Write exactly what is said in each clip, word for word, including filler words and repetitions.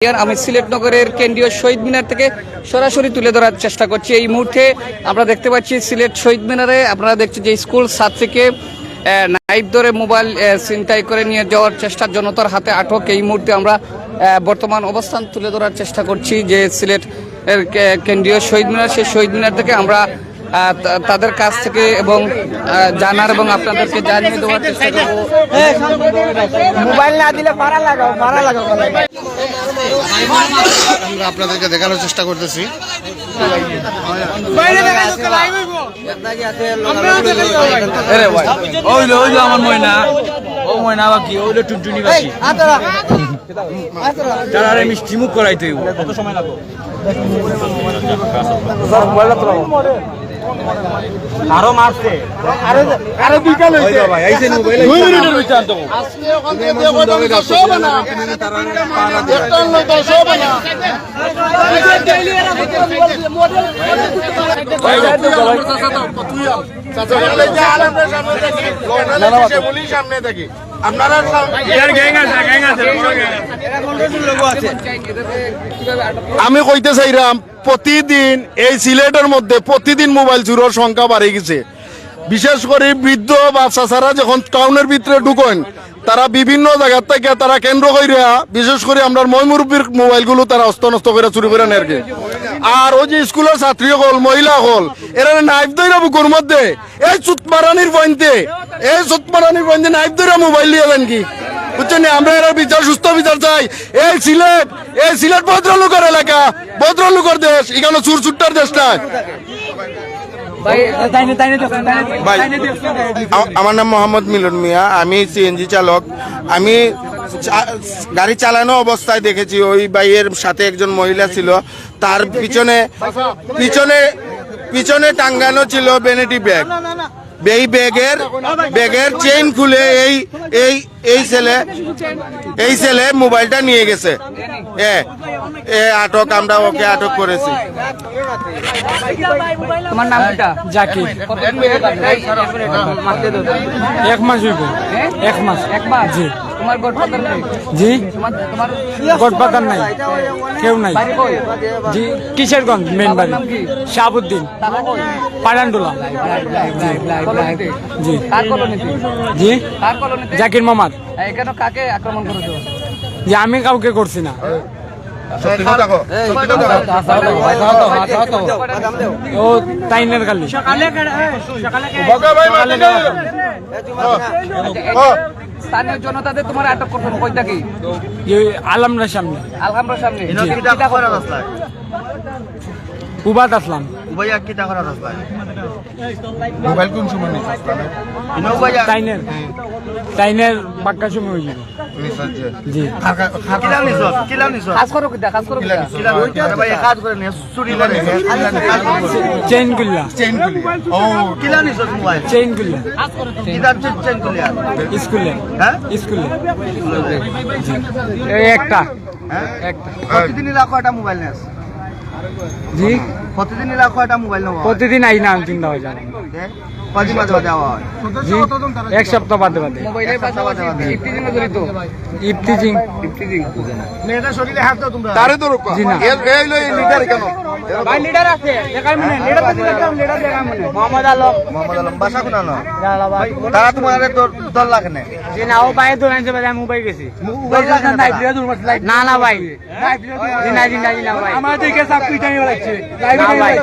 আমি সিলেট নগরের কেন্দ্রীয় শহীদ মিনার থেকে সরাসরি তুলে ধরার চেষ্টা করছি। এই মুহূর্তে আমরা দেখতে পাচ্ছি সিলেট শহীদ মিনারে, আপনারা দেখছেন যে স্কুল ছাত্রীকে আহ, নাইফ ধরে মোবাইল আহ, ছিনতাই করে নিয়ে যাওয়ার চেষ্টা, জনতার হাতে আটক। এই মুহূর্তে আমরা আহ, বর্তমান অবস্থান তুলে ধরার চেষ্টা করছি যে সিলেট এর কে- কেন্দ্রীয় শহীদ মিনার, সেই শহীদ মিনার থেকে আমরা আহ, তা- তাদের কাছ থেকে এবং আহ, জানার এবং আপনাদেরকে জানিয়ে দেওয়ার চেষ্টা করবো। মোবাইল না দিলে পাড়া লাগাও, পাড়া লাগাও। আমরা আপনাদেরকে দেখানোর চেষ্টা করতেছি। এরে ভাই, ওইলো, ওইলো আমার ময়না। ও ময়না বাকি, ওইলো টুনটুনি বাকি। তারারে মিষ্টি মুখ করাইতে হইব। আরো মারছে। আরো দুইটা লইছে। ভাই, এই যে মোবাইল দুই মিনিটের ভিতরে আনতো। আমি কইতে চাইরাম, প্রতিদিন এই সিলেটের মধ্যে প্রতিদিন মোবাইল চুরর সংখ্যা বাড়ি গেছে। বিশেষ করি বৃদ্ধ বা চাচারা যখন টাউনের ভিতরে ঢুকইন, তারা বিভিন্ন জাগার থাকি তারা কেন্দ্র কইরা, বিশেষ করি আমরার ময়-মুরব্বির মোবাইলগুলো তারা হস্ত নষ্ট কইরা চুরি কইরা নেরগি। আর ওই যে স্কুলর ছাত্রী অকল, মহিলা অকল, এরা নাইফ ধইরা বুকুর মধ্যে এই চুতমারানির পয়েন্টে, এই চুতমারানির পয়েন্টে নাইফ ধইরা মোবাইল নিয়া যাইনগি। বুঝছইন নি? আমরা এরার বিচার, সুস্থ বিচার চাই। এই সিলেট, এই সিলেট ভদ্রলোকের এলাকা, ভদ্রলোকের দেশ, ইখানো চুর চুট্টার দেশ নায়। ভাই, আ-, আমার নাম মোহাম্মদ মিলন মিয়া, আমি সিএনজি চালক। আমি চা- গাড়ি চালানো অবস্থায় দেখেছি ওই ভাইয়ের সাথে একজন মহিলা ছিল, তার পিছনে পিছনে পিছনে টাঙ্গানো ছিল ভ্যানিটি ব্যাগ। এই ব্যাগের ব্যাগের চেইন খুলে এই এই এই ছেলে এই ছেলে মোবাইলটা নিয়ে গেছে। এ এ আটক, আমরা ওকে আটক করেছি। তোমার নাম কিতা? জাকির। কতদিন হইল বাড়ি? এই, এক মিনিট, মারতে দাও। এক মাস হইব। এক মাস। এক মাস? জি। তোমার গডফাদার কে? জি। তোমার তোমার গডফাদার নাই, কেউ নাই। বাড়ি কই? জি। কিশোরগঞ্জ মেইন বাড়ি। নাম কি? শাহাবুদ্দিন। তারা কই? পাডান্ডুলা। কলোনিতে? জি। কার কলোনিতে? জি। কার কলোনিতে? জাকির মামার। এখানে কাকে আক্রমণ করেছো? যে আমি কাউকে করছি না। সত্যি কথা কও। ও তাইনের খালি। বগা ভাই মারতে যাও। স্থানীয় জনতাদের তোমার আটক করতে কই থাকি? যে আলমরার সামনে। আলহামরার সামনে। জি। কিতা করার রাস্তা? উবাত আসলাম। উবাইয়া কিতা করার রাস্তা? মোবাইল কোন সময় নিছিস? তাইনের। তাইনের বাক্কা সময় হয়ে যাবে। জি। কিলা নিছস? কিলা নিছস? কাজ করো কিতা? কাজ করো কিতা? কিলা নিছস? আরে ভাই, কাজ করে নিয়ে চুরি করে নিয়ে। চেইন গুল্লা। চেইন খুলি। ও, কিলা নিছস মোবাইল? চেইন গুল্লা। কিলা চেইন খুলি আর? স্কুলে। হ্যাঁ? স্কুলে। এই একটা। হ্যাঁ? প্রতিদিন এলা কয়টা মোবাইল নেস? জি। প্রতিদিন এলা কয়টা মোবাইল নেওয়া হয়? প্রতিদিন আই না, আমি চিন্তা হয়ে যাবে। হ্যাঁ? কয়দিন মাঝে মাঝে আওয়া হয়? জি। এক সপ্তাহ বাদে বাদে। মোবাইলের পাশাপাশি ইফটিজিং জড়িত। ইফটিজিং। ইফটিজিং। তারে ধরো। জি না। এই, এই লো, এই লিডার কেন? ভাই লিডার আছে, দেখাই মনে লিডার তো দিলাম, লিডার দেখাই মনে। মোহাম্মদ আলম। মোহাম্মদ আলম, বাসা কোন আনো? তারা তোমার দল লাগে না। জি না, ও ভাই দৌড়াইছে ভাই, আমি উবাই গেছি। দল লাগে না তারা। না না ভাই। জি না, জি না, জি না ভাই। আমার দিকে সব পিটানি লাগছে। না ভাই।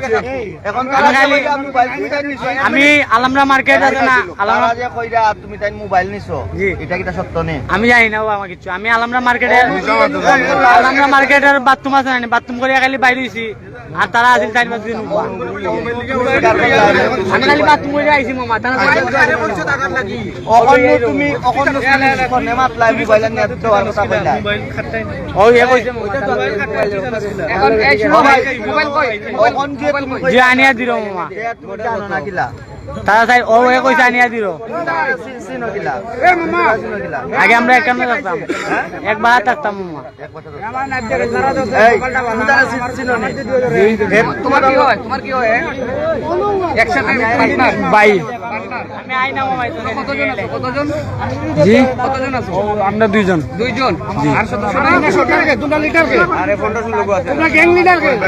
এখন আমি খালি মোবাইল দুইটা নিছো। আমি আলমরা মার্কেট আছে না, আলমরা তারা যে কইরা তুমি তাই মোবাইল নিছো, জি। এটা কিতা সত্য নি? আমি জানি না বাবা আমার কিচ্ছু। আমি আলমরা মার্কেটে আলমরা মার্কেটের বাথরুম আছে না, বাথরুম করে খালি বাইরে হইছি। আর তারা আছিল চার পাঁচ দিন। আমি খালি বাথরুম করে আইছি মামা, তারা অখন তুমি, অখন তুমি ফোনে মাতলাই, মোবাইল নিয়ে দেওয়ার কথা কইলা। ও ইয়ে কইছে মামা। এখন এই সময় মোবাইল কই? অখন যে তুমি যে আনিয়া দিল মামা। তুমি জানো না কিলা? তারা চাই, ও এ কইছে আনিয়া দিল। আগে আমরা একান্ন থাকতাম, এক বাহাত থাকতাম, মামা। এই, তুমি তারা চিন-, চিনো নি? এ, তোমার কি হয়? তোমার কি হয়? একসাথে partner? ভাই। Partner? আমি আই না, মামা, এটা কতজন আছো? কতজন? জি? কতজন আছো? ও, আমরা দুইজন। দুইজন? জি। আর সদস্য নাই? আরে, পনেরো ষোলো লোক আছে।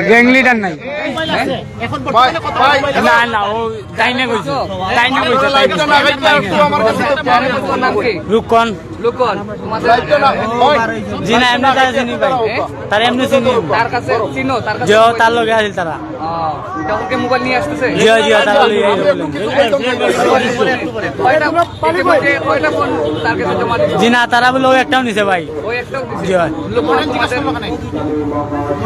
গ্যাং লিডার নাই। না, না, ও তাই না কইছে, তাই না কইছে, তাই না। তোমার নাম কি? রুকন। লুকন, তোমাদের জি না, এমনি তারা চিনি ভাই। তারা এমনি চিনি। তার কাছে চিনো, তার কাছে জি, ও তার লগে আছিল তারা। ও, তখন কি মোবাইল নিয়ে আসতেছে? জি, জি, তারা লগে আইছে। কয়টা, ইতিমধ্যে কয়টা ফোন তার কাছে জমা দিছে? জি না, তারা বলে ও একটাও নিছে ভাই। ও একটাও দিছে? জি। লুকন তোমাদের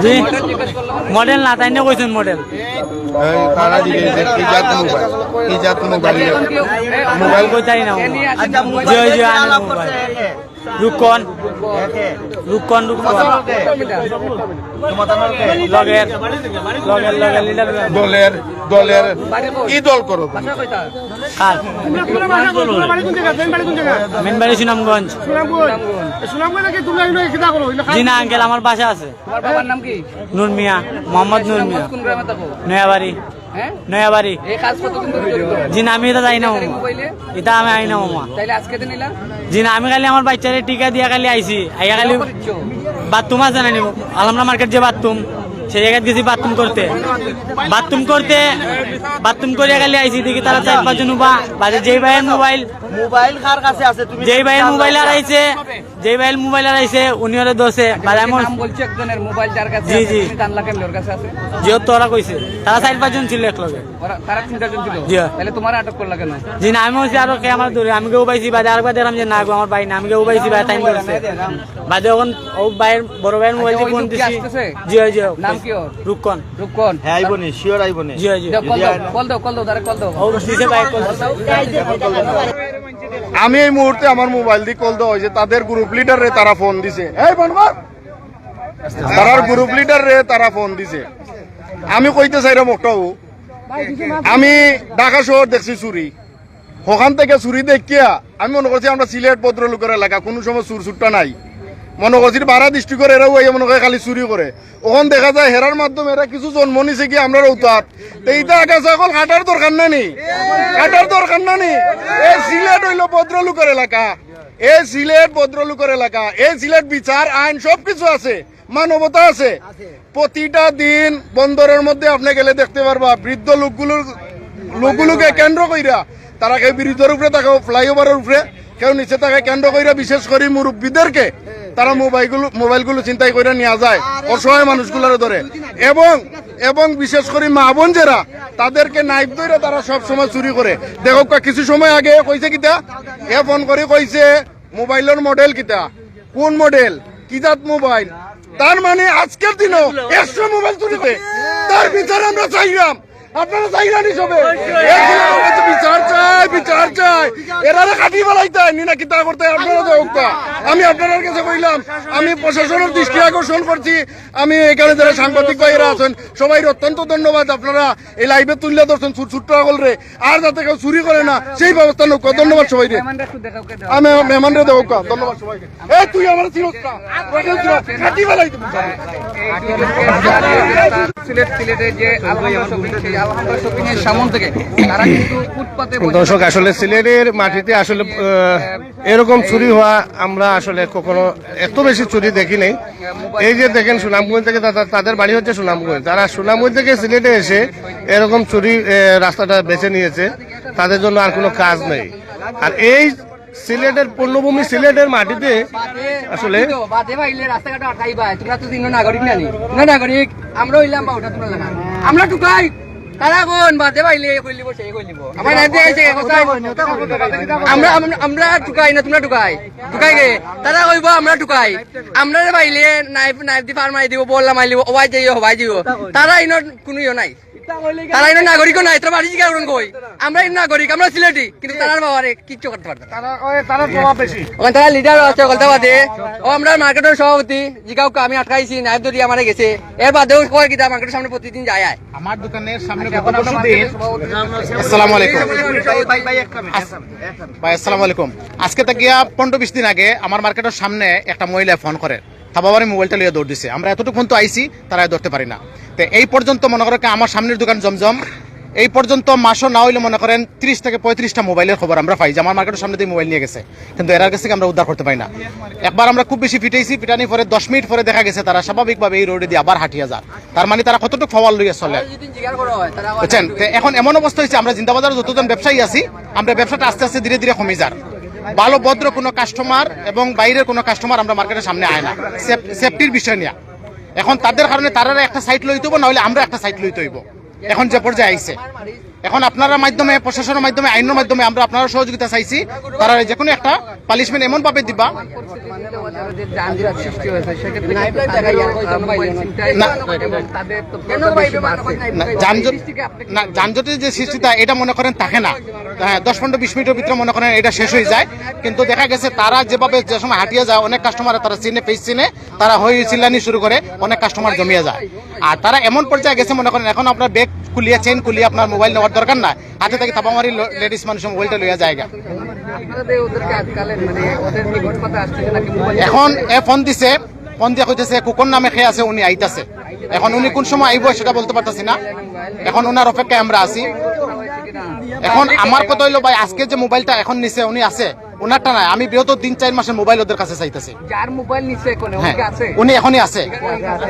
জি। মডেল জিজ্ঞেস করলো? মডেল না, তাই না কইছেন মডেল। এই তারা দিকে যে কি জাত মোবাইল, কি জাত মোবাইল? মোবাইল কই তাই না? জি, জি, আনে মোবাইল। রুকন। রুকন, রুকন। লগের, লগের, লগের লিডার। দলের, দলের। কি দল করো তুমি? কার? মেন বাড়ি সুনামগঞ্জ। সুনামগঞ্জ। সুনামগঞ্জ নাকি তুমি এখানে কিতা করো? জি না আঙ্কেল, আমার বাসা আছে। তোমার বাবার নাম কি? নূর মিয়া, মোহাম্মদ নূর মিয়া। সুনামগঞ্জ কোন গ্রামে থাকো? নয়াবাড়ি। হ্যাঁ? নয়াবাড়ি। এই কাজ কতদিন ধরে জড়িত? জি না, আমি এটা জানি না, মামা। মোবাইলে? এটা আমি আই না, মামা। তাইলে আজকে দিন এলা? জি না, আমি খালি আমার বাচ্চারে টিকা দিয়া খালি আইছি। আইয়া খালি বাথরুম আছে না নি? আলহামরা মার্কেট যে বাথরুম, সেই জায়গাত গেছি বাথরুম করতে। বাথরুম করতে, বাথরুম করিয়া খালি আইছি, দেখি তারা চার পাঁচজন উবা, বাদে যেই ভাইয়ের মোবাইল, মোবাইল কার কাছে আছে? তুমি যেই ভাইয়ের মোবাইল হারাইছে, যেই ভাইয়ের মোবাইল হারাইছে, উনি ওরে দোষে, বাদে আমার নাম বলছে একজনের মোবাইল যার কাছে জি, আছে, জি। তুমি জানলা কেমনে ওর কাছে আছে? জি, ও তো ওরা কইছে। তারা চার পাঁচজন ছিল এক লগে। ওরা, তারা তিন চারজন ছিল? জি। তাহলে তোমার আটক করলা কেন? জি না, আমি হচ্ছে আরো কে আমার দূরে, আমি কেউ পাইছি, বাদে আরেকবার দেখলাম যে না গো, আমার ভাই না, আমি কেউ পাইছি, ভাই টাইম ধরছে। বাদে এখন ও ভাইয়ের, বড় ভাইয়ের মোবাইল আচ্ছা, দিয়ে ওই ফোন লোক কি দিছি। আসতেছে? জি, জি। নাম কি ওর? রুকন। রুকন। হ্যাঁ, আইবো নি, শিওর আইবো নি। জি, জি। দাও, কল দাও, কল দাও, কল দাও, তারা কল দাও। ও দিছে ভাই, কল দিছে। আমি এই মুহূর্তে আমার মোবাইল দিয়ে কল দেওয়া হয়েছে, তাদের গ্রুপ লিডার রে তারা ফোন দিছে। এই বনবর, তারার গ্রুপ লিডার রে তারা ফোন দিছে। আমি কইতে চাইরাম ওটাও, আমি ঢাকা শহর দেখছি চুরি, ওখান থেকে চুরি দেখিয়া আমি মনে করছি আমরা সিলেট ভদ্রলোকের এলাকা, কোনো সময় চুর চুরটা নাই। মনে করছি বারা ডিস্ট্রিক্টর এরাও আইয়া মনে করে খালি চুরি করে। ওখান দেখা যায় হেরার মাধ্যমে এরা কিছু জন্ম নিছে কি আমরা রৌতাত। তো এইটা আগে সকল কাটার দরকার না নি, কাটার দরকার না নি। এই সিলেট হইল ভদ্রলোকের এলাকা, এই সিলেট ভদ্রলোকের এলাকা, এই সিলেট বিচার আইন সবকিছু আছে, মানবতা আছে। প্রতিটা দিন বন্দরের মধ্যে আপনি গেলে দেখতে পারবা বৃদ্ধ লোকগুলোর, লোকগুলোকে কেন্দ্র কইরা তারা কেউ ব্রিজের উপরে থাকে, ফ্লাইওভারের উপরে, কেউ নিচে থাকে, কেন্দ্র কইরা বিশেষ করে মুরব্বীদেরকে তারা মোবাইলগুলো, মোবাইলগুলো ছিনতাই করে নিয়ে যায়, অসহায় মানুষগুলোর ধরে। এবং, এবং বিশেষ করে মা বোন যারা, তাদেরকে নাইফ ধরে তারা সব সময় চুরি করে। দেখো, কিছু সময় আগে কইছে কিতা, এ ফোন করে কইছে মোবাইলের মডেল কিতা, কোন মডেল, কি জাত মোবাইল। তার মানে আজকের দিনও একশো মোবাইল চুরি করে, তার বিচার আমরা চাইলাম। আপনারা চাইলেন হিসাবে বিচার চাই, বিচার চাই। এরারে কাটি বেলাইতে আইনি না কিতা করতে আপনারা তো উক্তা। আমি আপনার কাছে কইলাম, আমি প্রশাসনের দৃষ্টি আকর্ষণ করছি। আমি এখানে যারা সাংবাদিক ভাইয়েরা আছেন, সবাই অত্যন্ত ধন্যবাদ। আপনারা এই লাইভে তুললে ধরছেন ছোট ছোট আগল রে, আর যাতে কেউ চুরি করে না, সেই ব্যবস্থা নেওয়া। ধন্যবাদ সবাই রে। আমি মেহমানরে দেওয়া। ধন্যবাদ সবাইকে। এই তুই আমার চিরস্তা, কাটি বেলাই তুমি। সিলেট, সিলেটে যে আলহামরা শপিং, সেই আলহামরা শপিং এর সামন থেকে তারা কিন্তু ফুটপাতে বসে দর্শক, আসলে সিলেটের মাটিতে আসলে, আহ, এরকম চুরি হওয়া আমরা আসলে কখনো এত বেশি চুরি দেখি নাই। এই যে দেখেন সুনামগঞ্জ থেকে তা-, তা-, তাদের বাড়ি হচ্ছে সুনামগঞ্জ, তারা সুনামগঞ্জ থেকে সিলেটে এসে এরকম চুরি, আহ, রাস্তাটা বেছে নিয়েছে, তাদের জন্য আর কোনো কাজ নেই। আর এই সিলেটের পুণ্যভূমি সিলেটের মাটিতে আসলে বাদে ভাইলে রাস্তাঘাট আটকাই ভাই, তোমরা তো দিন নাগরিক না নি? না নাগরিক, আমরা হইলাম বা ওটা তোমরা লাগা। আমরা টুকাই, তারা কোন বাদে ভাইলে কইলিব, সেই কইলিব। আমার নাইফ দিয়ে আইছে, কথা। আমরা, আমরা, আমরা টুকাই না, তোমরা টুকাই। টুকাই গে, তারা কইব আমরা টুকাই। আমরা রে ভাইলে নাইফ, নাইফ দি ফার মারি দিব, বল মারি দিব, ওবাই যাইও, হবাই যাইও। তারা ইনো কোনো ইয়ে নাই। তারা ইনো নাগরিকও নায়, তারা বাড়ি জিজ্ঞাসা করুন কই? আমরা ইনো নাগরিক, আমরা সিলেটি, কিন্তু তারার বাবারে কিচ্ছু করতে পারবে না। তারা, ওই, তারার প্রভাব বেশি। ওখানে তারা লিডার আছে, বলতে পারে। ও, আমরা মার্কেটের সভাপতি, জিগাউকা আমি আটকাইছি, নাইব ধরি আমারে গেছে। এর বাদেও কয় কিতা মার্কেটের সামনে প্রতিদিন যায় আয়। আমার দোকানের সামনে গত পরশু দিন। আসসালামু আলাইকুম। ভাই, ভাই, ভাই, এক কামে, এক কামে, এক কামে। ভাই, আসসালামু আলাইকুম। আজকে থাকিয়া পনেরো বিশ দিন আগে আমার মার্কেটের সামনে একটা মহিলা ফোন করে। তার বাবারে মোবাইলটা লইয়া দৌড় দিছে। আমরা এতটুকু পর্যন্ত আইছি, তারা ধরতে পারি না। তো এই পর্যন্ত মনে করো কি আমার সামনের দোকান জমজম, এই পর্যন্ত মাসও না হইলে মনে করেন ত্রিশ থেকে পঁয়ত্রিশটা মোবাইলের খবর আমরা পাই যে আমার মার্কেটের সামনে দিয়ে মোবাইল নিয়ে গেছে, কিন্তু এরার কাছ থেকে আমরা উদ্ধার করতে পারি না। একবার আমরা খুব বেশি পিটাইছি, পিটানি পরে দশ মিনিট পরে দেখা গেছে তারা স্বাভাবিকভাবে এই রোডে দিয়ে আবার হাঁটিয়া যার। তার মানে তারা কতটুকু পাওয়ার লইয়া চলে, বুঝছেন? তো এখন এমন অবস্থা হয়েছে, আমরা জিন্দাবাজারে যতজন ব্যবসায়ী আছি, আমরা ব্যবসাটা আস্তে আস্তে ধীরে ধীরে কমে যার। ভালো ভদ্র কোনো কাস্টমার এবং বাইরের কোনো কাস্টমার আমরা মার্কেটের সামনে আয় না, সেফ-, সেফটির বিষয় নিয়ে। এখন তাদের কারণে তারারা একটা সাইড লইতে হইব, না হলে আমরা একটা সাইড লইতে হইব। এখন যে পর্যায়ে আইছে, এখন আপনারা মাধ্যমে, প্রশাসনের মাধ্যমে, আইনের মাধ্যমে আমরা আপনারা সহযোগিতা চাইছি। তারা যে কোনো একটা পানিশমেন্ট এমন ভাবে দিবা। না, না, যানজট, না, যানজটের যে সৃষ্টিটা, এটা মনে করেন থাকে না। হ্যাঁ, দশ পনেরো বিশ মিনিটের ভিতরে মনে করেন এটা শেষ হয়ে যায়। কিন্তু দেখা গেছে তারা যেভাবে যে সময় হাঁটিয়ে যায়, অনেক কাস্টমার তারা চিনে, ফেস চিনে, তারা হই চিল্লানি শুরু করে, অনেক কাস্টমার জমিয়ে যায়। আর তারা এমন পর্যায়ে গেছে মনে করেন এখন আপনার ব্যাগ খুলিয়া, চেইন খুলিয়া আপনার মোবাইল নেওয়ার দরকার না, হাতে থেকে থাবা মারি ল-, লেডিস মানুষের মোবাইলটা লইয়া যায়গা। আপনারা যে ওদেরকে আটকালেন, মানে ওদের নিকট কথা আসছে যে নাকি মোবাইল এখন এ ফোন দিছে, ফোন দিয়ে কইতেছে কুকুর নামে খে আছে, উনি আইতাছে। এখন উনি কোন সময় আইবো সেটা বলতে পারতাছি না, এখন ওনার অপেক্ষায় আমরা আছি। এখন আমার কথা হইলো ভাই, আজকে যে মোবাইলটা এখন নিছে উনি আছে, ওনারটা নাই। আমি বিগত তিন চার মাসের মোবাইল ওদের কাছে চাইতেছি। যার মোবাইল নিছে এখন, উনি হ্যাঁ, কি আছে? উনি এখনই আছে।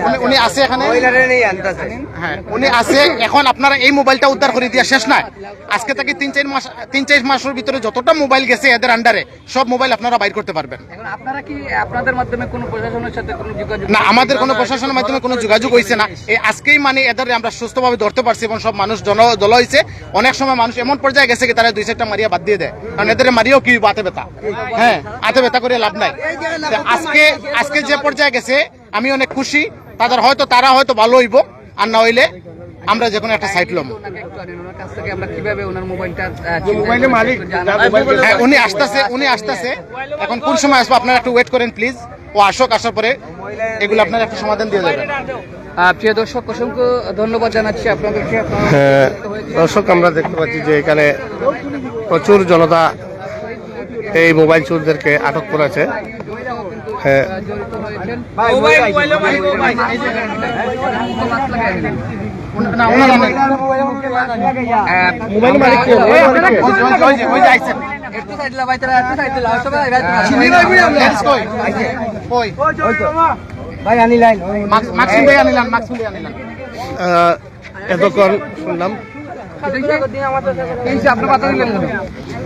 উনি, উনি আছে এখানে। হ্যাঁ, উনি আছে। এখন আপনারা এই মোবাইলটা উদ্ধার করে দিয়া শেষ নাই। আজকে থেকে তিন চার মাস, তিন চার মাসের ভিতরে যতটা মোবাইল গেছে এদের আন্ডারে, সব মোবাইল আপনারা বাইর করতে পারবেন। এখন আপনারা কি আপনাদের মাধ্যমে কোনো প্রশাসনের সাথে কোনো যোগাযোগ না, আমাদের কোনো প্রশাসনের মাধ্যমে কোনো যোগাযোগ হইছে না। এই আজকেই মানে এদের আমরা সুস্থভাবে ধরতে পারছি এবং সব মানুষ জন-, জড়ো হইছে। অনেক সময় মানুষ এমন পর্যায়ে গেছে কি তারা দুই চারটা মারিয়া বাদ দিয়ে দেয়, কারণ এদের মারিয়াও কি হাতে ব্যথা, হ্যাঁ, হাতে ব্যথা করে লাভ নাই। তো আজকে, আজকে যে পর্যায়ে গেছে আমি অনেক খুশি। তাদের হয়তো, তারা হয়তো ভালো হইব, আর না হইলে আমরা যে কোনো একটা সাইড লম। ওনাকে একটু আনেন, ওনার কাছ থেকে আমরা কিভাবে ওনার মোবাইলটা, আহ, যে মোবাইলের মালিক, জানা যার মোবাইল হ্যাঁ, উনি আসতেছে, উনি আসতেছে। এখন কোন সময় আসবো আপনারা একটু ওয়েট করেন প্লিজ। ও আসুক, আসার পরে এগুলো আপনারা একটা সমাধান দিয়ে যাবেন। আহ, প্রিয় দর্শক, অসংখ্য ধন্যবাদ জানাচ্ছি আপনাদেরকে। আপনারা হ্যাঁ, দর্শক, আমরা দেখতে পাচ্ছি যে এখানে প্রচুর জনতা এই মোবাইল চোরদেরকে আটক করেছে। হ্যাঁ। মোবাইল মালিক কে? মোবাইল মালিক কে? ওই যে, ওই যে, ওই যে আইছেন। একটু সাইড লাও ভাই, তারা একটু সাইড লাও, সবাই ভাই। চিনি না, কই আপনি? কই? কই? ভাই, আনিলাইন। মাস্ক, মাস্ক ভাই আনিলাম, মাস্ক ভাই আনিলাম। আহ, এতক্ষণ শুনলাম। এই যে আপনি বাধা দিলেন কেন?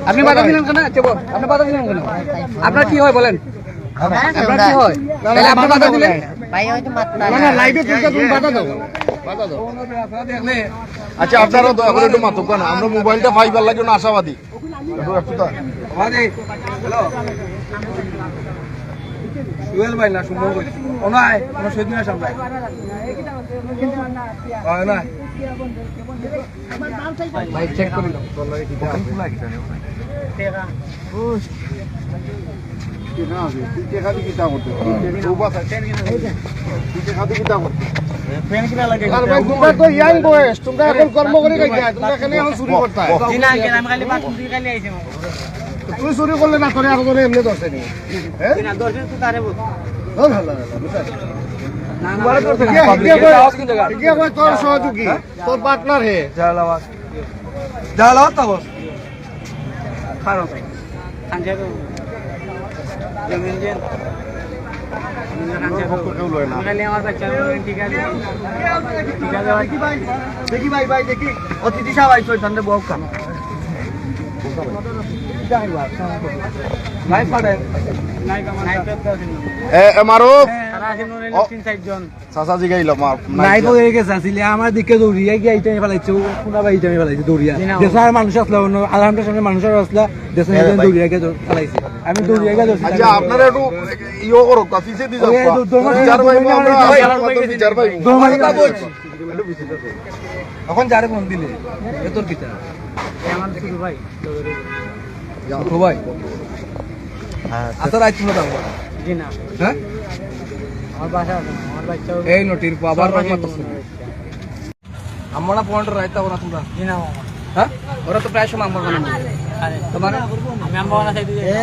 আপনি বাধা দিলেন কেন? আচ্ছা, বল, আপনি বাধা দিলেন কেন? আপনার কি হয় বলেন? আপনার কি হয়? তাহলে আপনি বাধা দিলেন? ভাই, ওই তো মাত্র না, না, লাইভে তুলতে তুমি বাধা দাও। বাধা দাও। আচ্ছা, আপনারা দয়া করে একটু মাতুক না, আমরা মোবাইলটা পাইবার লাগি না আশাবাদী। হ্যালো। সুহেল ভাই না, সুমন ভাই। ও নাই, আমরা শহীদ মিনার সামনে। হয় না। ভাই, চেক করে নাও। টেকা আছে, তুই টেকা দিয়ে কিতা করতে? তুই টেকা দিয়ে কিতা করতে? আর ভাই, তোমরা তো ইয়াং বয়স, তোমরা এখন কর্ম করে খাইতে হয়, তোমরা এখানে এখন চুরি করতে হয়। জি না, আঙ্কেল, আমি খালি বাথরুম থেকে খালি আইছি। তুই চুরি করলে না, তোরে আরো ধরে এমনি ধরছে নি। হ্যাঁ? জি না, ধরছে তো তারে বল। ধর, ধর, ধর, ধর, বুঝতে পারছি। না, না, তোমার তো না, ঠিক আছে, না, ঠিক আছে, না, ঠিক আছে, তোর সহযোগী, তোর পার্টনার হে। যা লাওয়া। যা লাওয়া তা বস। খারাপ। খান সাহেব। জমিন দিন। খান সাহেব। পক্ষ কেউ লয় না। আমি খালি আমার বাচ্চা বলেন, ঠিক আছে। ঠিক আছে ভাই। দেখি ভাই, ভাই, দেখি। অতিথি সাহেব আইসো, এখানে বউকা। ভাই, পাঠায়। নাই, আমার নাই, তো আছে। এ, এ, মারুফ। তারা আছে মনে হয় ও। তিন চারজন। চাচা জিগাইল, মার, নাই নাই তো। হয়ে গেছে, আসলে আমার দিকে দৌড়িয়া গিয়া ইটা আমি ফালাইছি, ও কোনা ভাই ইটা আমি ফালাইছি, দৌড়িয়া। জি না। দেশে আর মানুষ আসলো, অন্য আলহামদুলিল্লাহ সামনে মানুষ আর আসলা, দেশে হ্যাঁ, নিজে ভাই। দৌড়িয়া গিয়া দৌড় ফালাইছি। আমি দৌড়িয়া গেলাম। আচ্ছা, আপনারা একটু ইয়ে করো, কাফিসে দিয়ে যাও। ওই, দৌড়, দৌড় মারি, বিচার পাইবো আমরা, দৌড় মারি, বিচার পাইবো। দৌড় মারি। এখন যারে ফোন দিলে, এ তোর কিতা? এ আমার ছোট ভাই। ছোট ভাই? হ্যাঁ। আচ্ছা, রাইত তোমরা যাবো? জি না। হ্যাঁ? আমার বাসা আছে, আমার বাচ্চাও এই নটির বাবার সর্বজনীন রহমত আছে। মনে হচ্ছে। আমরা পয়েন্ট রাইতা ওরা তোমরা? জি না, মামা। হ্যাঁ? ওরা তো প্রায় সময় আমার বানানো। আরে, তোমার? আমি আম্মা বানা চাই দিই। এ,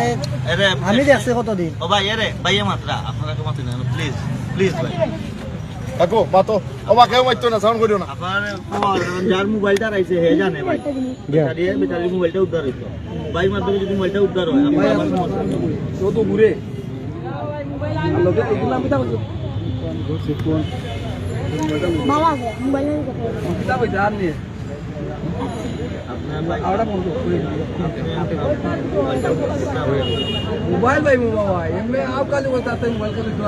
এরে, আমি দেখছি কতদিন। ও ভাই, এরে, ভাইয়ে মাতরা, আপনারা কেউ মাতইন না, প্লিজ, প্লিজ ভাই। থাকো, মাতো। ও বা, কেউ মাততো না, সাউন্ড করিও না। আপনার খবর, যার মোবাইলটা রাইছে, হে জানে ভাই। ইয়া। ব্যাটারি, ব্যাটারি মোবাইলটা উদ্ধার হইতো। ভাই মাধ্যমে যদি মোবাইলটা উদ্ধার হয়, আপনার আমার সমস্যা নেই। ও তো ঘুরে। বাবা আছে, মোবাইল নিয়ে কথা বলে। কিতাব হইছে আর নিয়ে। মোবাইল ভাই, মোবাইল ভাই। এমনি আপ কাজ করতে আসতে মোবাইল কাজ করতে